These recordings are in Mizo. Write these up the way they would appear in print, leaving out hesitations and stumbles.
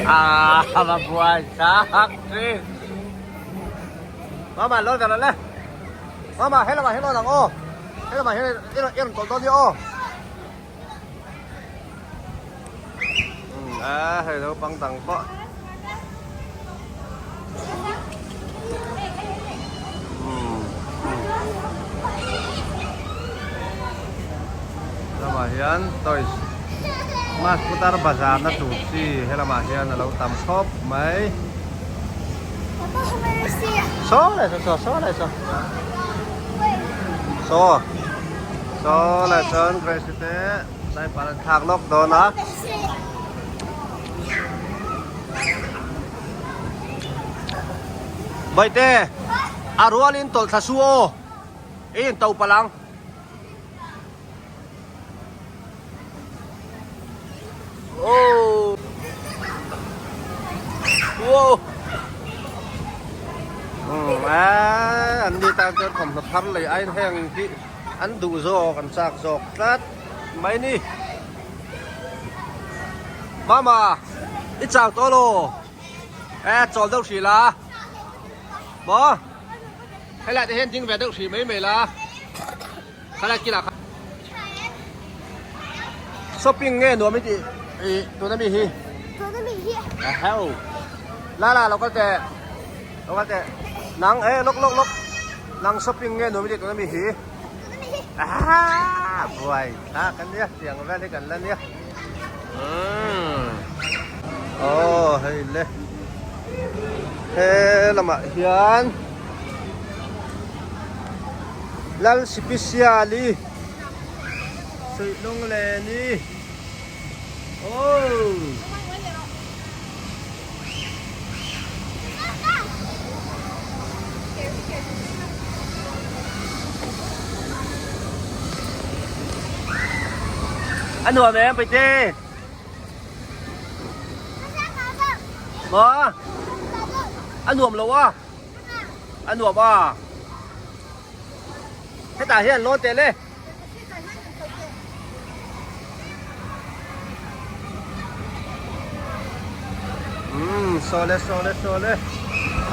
A va buai chak thin. Mama lo ve le. Mama he lamah hian rawn ang aw. He lamah hian i rawn tawlh dawn nia aw. A hei naupang dang pawh. Lamah hian toys mas putar bazar na tur chi he lamah hian a lo tam khawp mai. Saw leh saw saw saw leh saw. Saw saw leh chuan Grace te diaper an thlak lawk dawn a. Baite a rualin tawlh thla su aw i in to palh ang. Wow. An ni tan chuan thawmhnaw thar lei aiin heng hi an duh zawk an chak zawk tlat mai ni. Mama i chau tawh lo e chawl deuh hrih la maw helai te hian ding ve deuh hrih mai mai la khalai kilah khan shopping nge nuam i tih i tuna mi hi tuna mi hi eheu la la lo kal teh lo kal teh nang e lawk lawk lawk nang shopping nge nuam i tih tuna mi hi Ah, buai thlak a nia tiang vel hi kan la nia umm aw hei le he lamah hian lal sipisiali suihlung leni aw. A nuam em Paite? Maw? A nuam lo a? A nuam a? Hetah hian lawn teh le. Umm saw le saw le saw le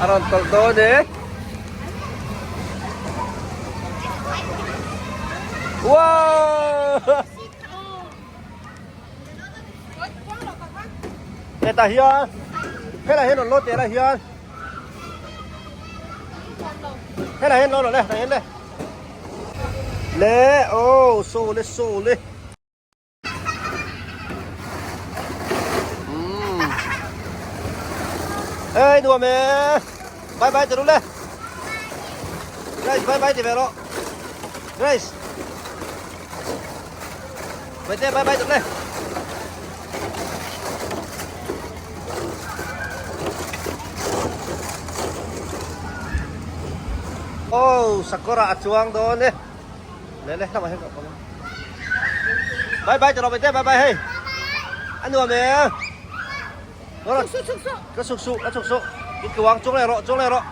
a rawn tawlh dawn e wow hetah hian helai hian rawn lawn teh lai hian helai hian lawn rawh le hetah hian le. Le oh so le so le. Umm. Ê đùa mẹ. Bye bye từ le. Grace bye bye thì về rồi. Grace. Bye bye bye từ le. Oh sakawrah a chuang dawn e le le lamah hian ka awm bye bye tawh rawh bye bye hei a nuam e ka chhuk suh ka chhuk suh i tluang chuang leh rawh chuang leh rawh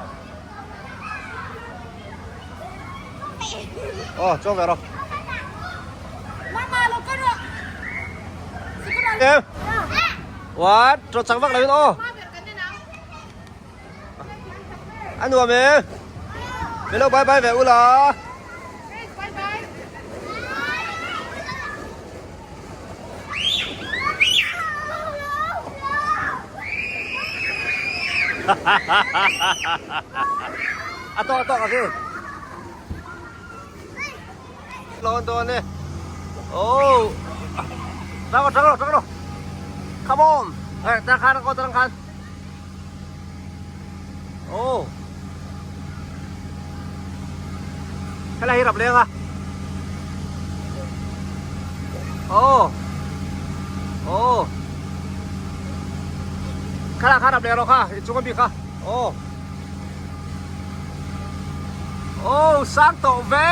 aw chuang ve rawh em what trò chak vak lo in aw A nuam e. Min lo bye bye ve ula. A tawk a tawk a khi. Lawn dawn e. Oh. Tang ro tang ro tang ro. Come on. Eh, tang khan ko tang khan. Oh. Helai hi rap leng a. Oh. Oh. Khala kha rap leng ro kha, i chung ami kha. Oh. Oh, sang tawh ve.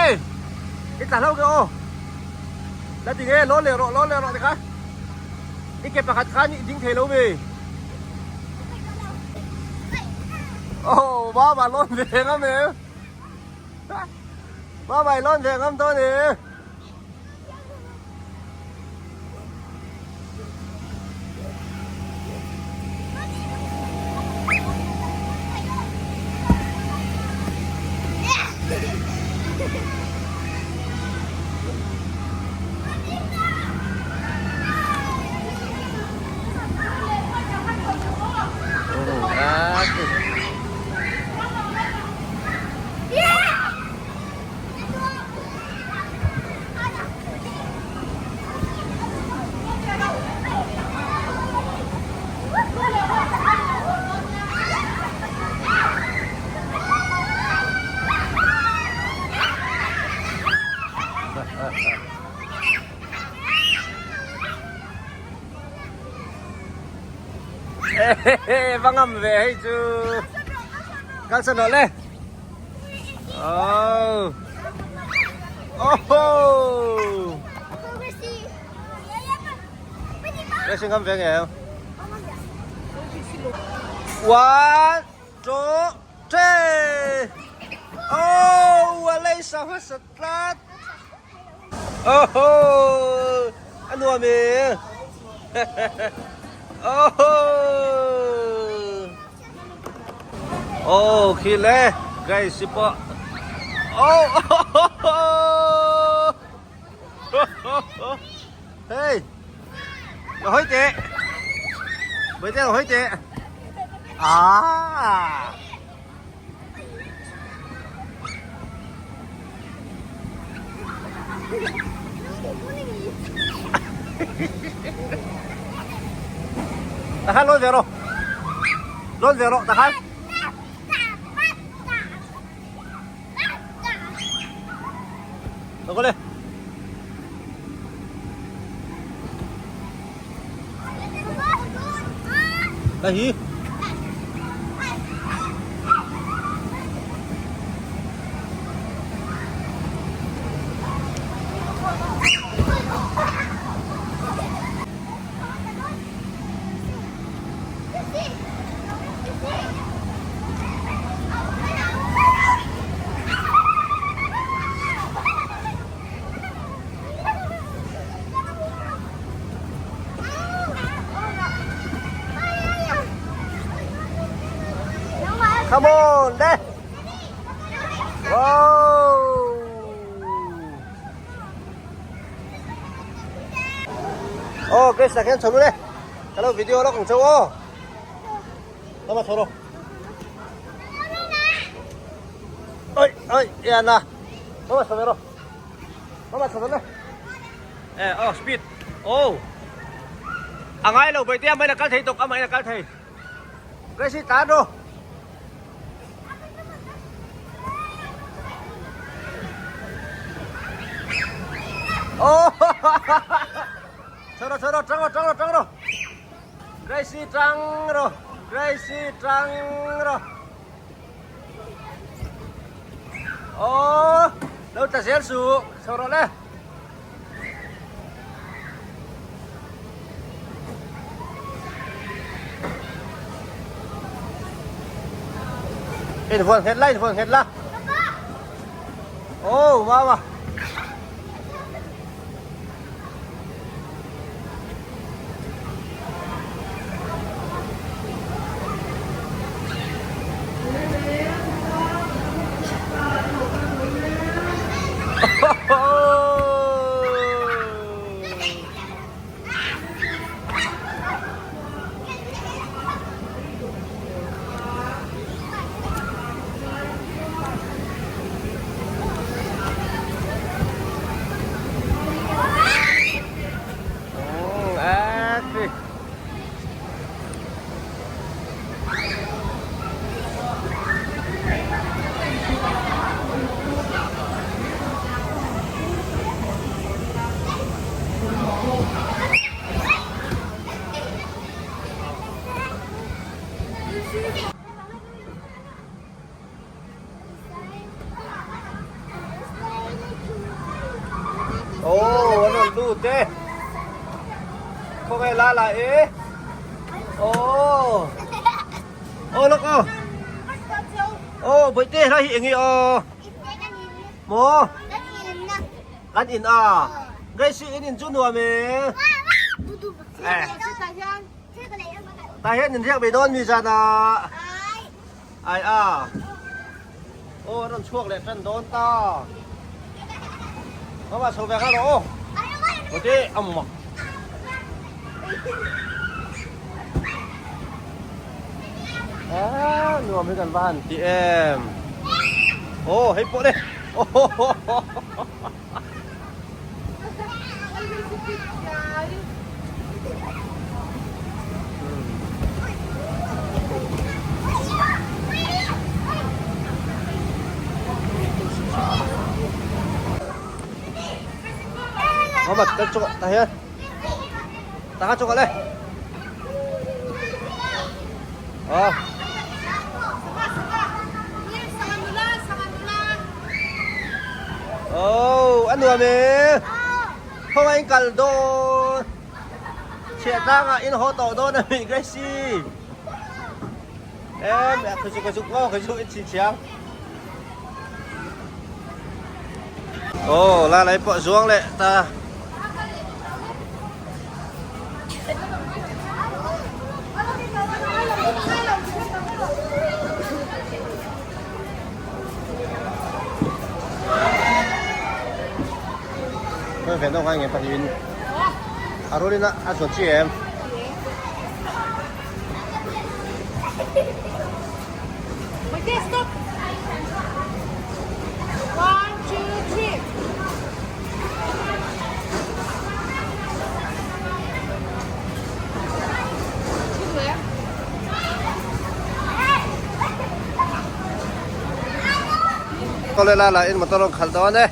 I tla hlo ke aw. La ti nge, lawn leh rawh, lawn leh rawh ti kha. I ke pakhat khan i ding thei lo mi. Oh, ba ba lawn ve ngam em. Ba ba lawn ve ngam dawn e. Ehehe va ngam ve hei chu. Kalsan rawh le. Oh. Oh. Racing ngam ve nge. One, two, three. Oh, a lei sa hmasa tlat. Oh, a nuam e. Oh. Oh, khi le. Guys, si pawh. Oh. Hey. Lo hawi teh. Bawihte lo hawi teh. Ah. Takhan lawn ve rawh. Lawn ve rawh takhan. Lo kal e. Đây hi. Come on, đây. Wow. Oh, Grace là khen chho luôn đây. Hello video nó cũng châu ô. Nó mà chho rồi. Ôi, ôi, yên à. Nó mà chho về rồi. Nó mà chho rồi. Eh, oh, speed. Oh. A ngai lo bai te amai na kal thei tuk amai na kal thei. Grace tan ro. Oh. Chho ro chho ro tang ro tang ro tang ro. Grace tang ro. Grace tang ro. Oh, lo tla zel su. Chho ro le. In vuan nghet la, in vuan nghet la. Oh, mama. Oh, an rawn lut e. Khawngaih la la e. Oh. Oh, look oh. Oh, bawihte hlai hi eng i aw. Maw? Kan in a. Grace in in chu nuam e. Eh. Tah hian in riak ve dawn mi zan ah. Ai a. Aw a rawn chhuak leh tan dawn ta. Mama chho ve kha rawh aw. Ute amma. Ah, nuam hi kan va han ti em. Aw hei pawh le. Có mặt ta chỗ ta hiền. Ta chỗ đây. Aw. Aw, a nuam e. Khawngaih in kal dawn. Chhiah tlangah in haw tawh dawn a nih Gracie. Em, khawi chu khawi chu aw khawi chu in chhinchhiang. Aw, la lai pawh zuang leh ta. Khawi ve nawk a nge pahnihin a rualin a zuan chi em? Tawle la la in motor rawn khalh dawn e.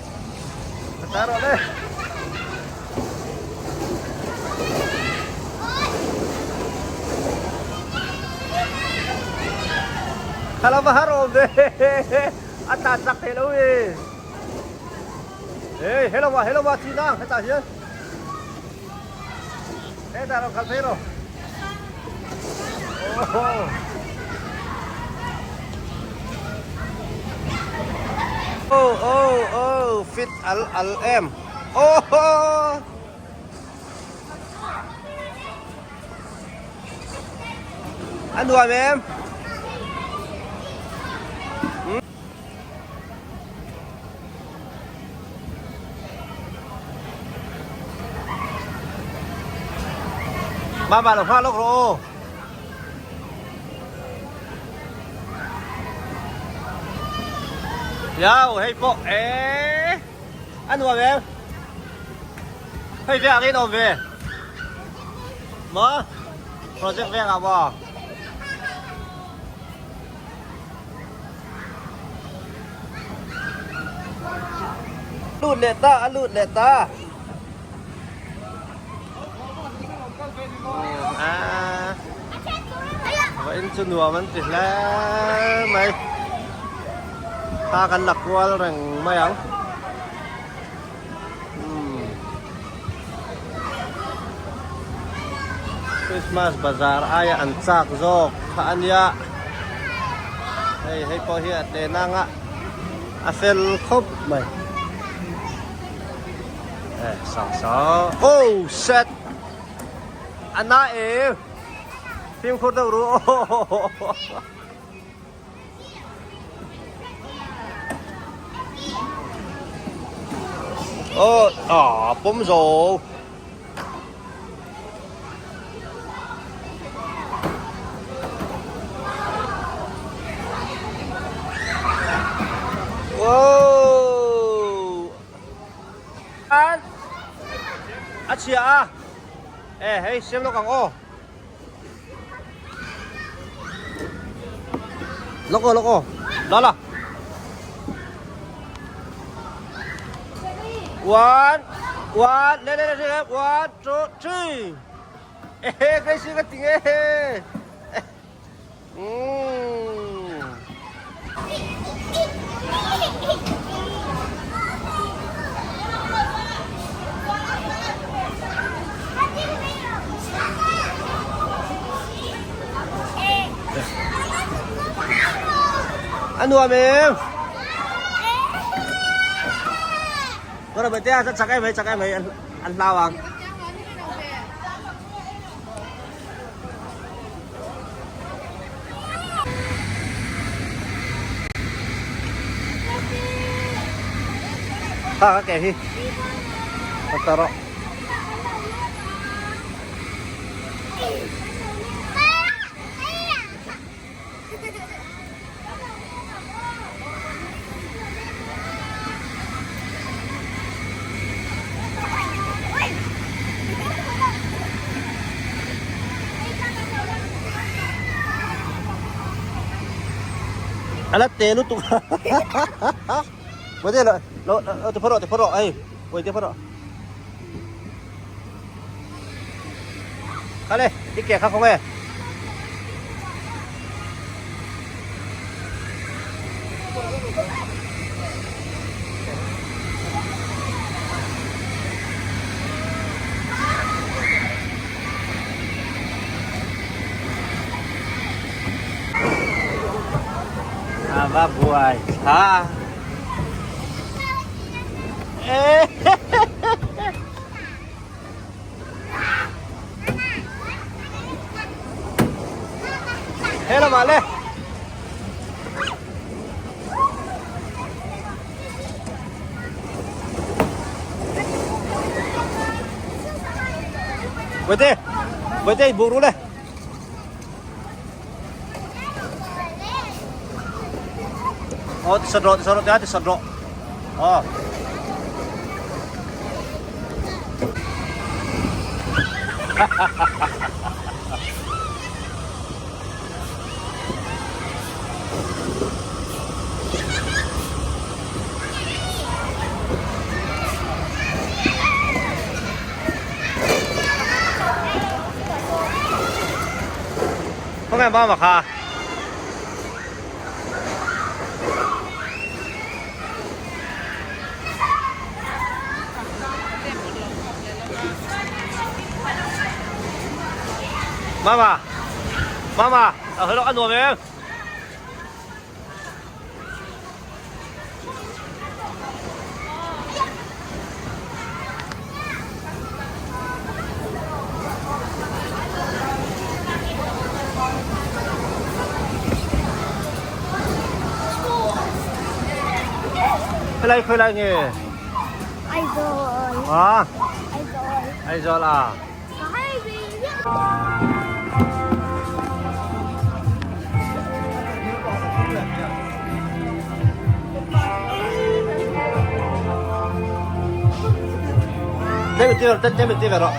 Ka tar rawh le. Khala va har awm ve. A tlan chak thei lo e. Hey, hello wa, hello wa, chi nang, hetah hian. Hetah rawn khalh phei rawh. Oh. Oh, oh, oh, fit al al em. Oh. oh. A nuam em? Hmm. Mama lo hma lawk rawh aw. Yao hei pawh eh a nuam em? Hei veng ang in awm ve. Maw? Project veng ah maw? Lut leh ta, a lut leh ta. Va in chu nuam an ti hle mai. Thla kan la kual reng mai ang. Christmas bazar aia an chak zawk kha a nia hei hei pawh hi a te nang a a fel khawp mai e sang sang oh shit a na em fimkhur deuh ru aw. Ơ, à, bấm rồi. Wow. An. A chhia a. E, hei siam lawk ang aw. Lawk aw, lawk aw. La la. One, one, le le le, one, two, three. Ê, cái gì cái tiếng ê. Umm. A nuam em? Có là tia chak em hei chak em hei an hlau ang. Kha ka ke hi. Ka ta rawh. A la te lutuk Bawihte lo lo lo ti phawt rawh ti phawt rawh hei Bawihte phawt rawh Kha le i ke kha khawnge. Va buai thla. He lamah le. Bawihte, bawihte i buh ru le. Aw ti sat rawh, ti sat rawh, ti sat rawh. Aw. Khawngaih mama kha. Mama, mama, a hlo a nuam em? Khawilai khawilai nge? Aizawl. Ha? Aizawl. Aizawl a. Tlem in ti ve rawh.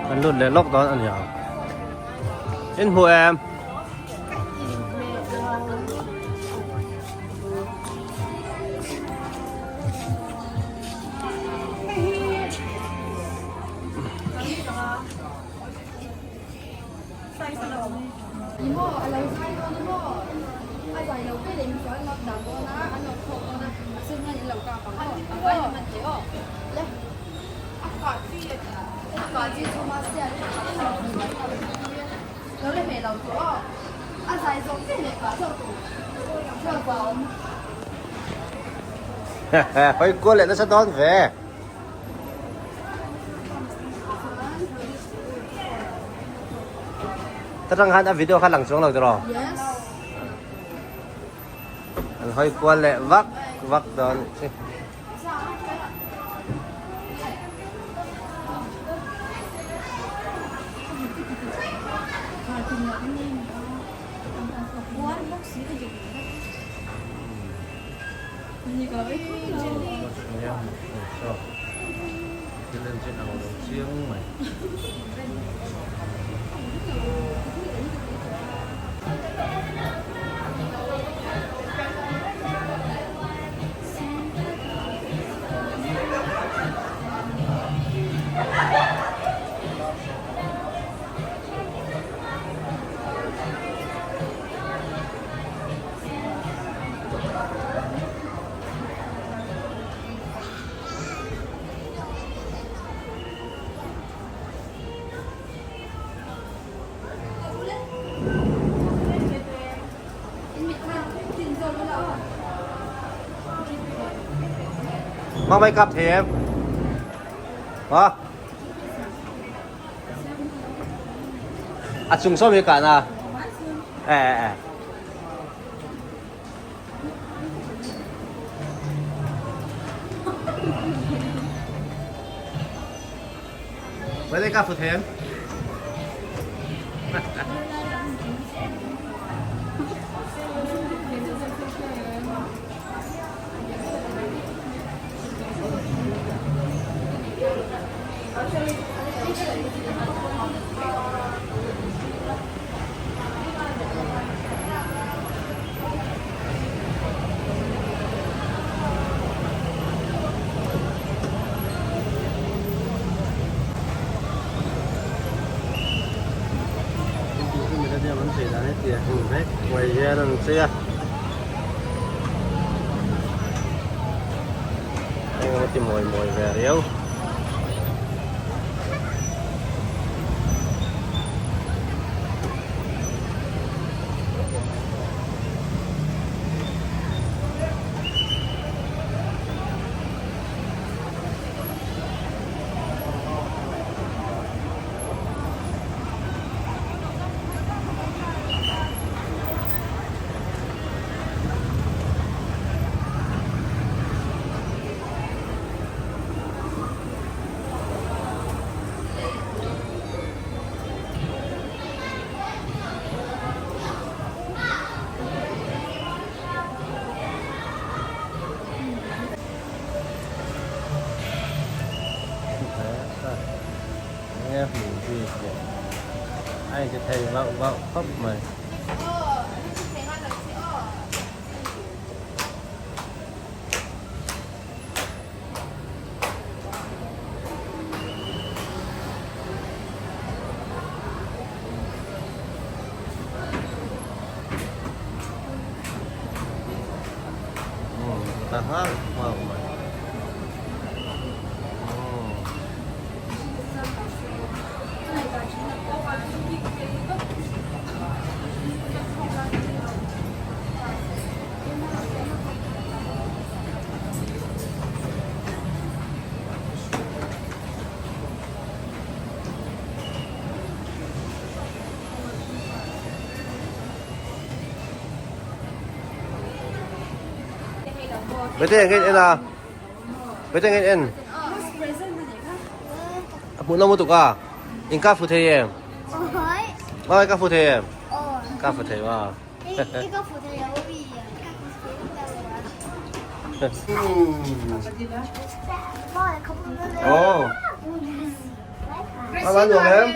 Kan lut leh lawk dawn a ni ang. In hmu em? Hawi kual leh nasa dawn ve. Ta tang khan a video kha lang chuang lo tiraw? Yes. An hawi kual leh vak vak dawn chi. Mang mai kap thei em? Ha? A chung sawm hi kah na. E e e. Với đây cà phê thêm. Hian an chei a. Engemaw ti mawi mawi ve riau. Enge hmuh bik le a inti thei vauh vauh khawp mai. Ta nghal nghal mai. Bete ngen en a. Bete ngen en. A hmuh nawm lutuk a. In ka fu thei em? Oi ka fu thei em? Ka fu thei wa. Oh. Ba nuam em?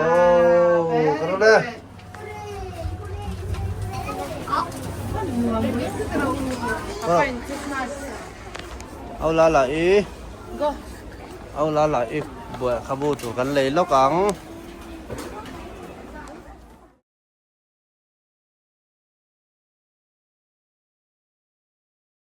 Oh, ka rawh le. Au la la i. Au la la i buai khabu tur kan lei lawk ang.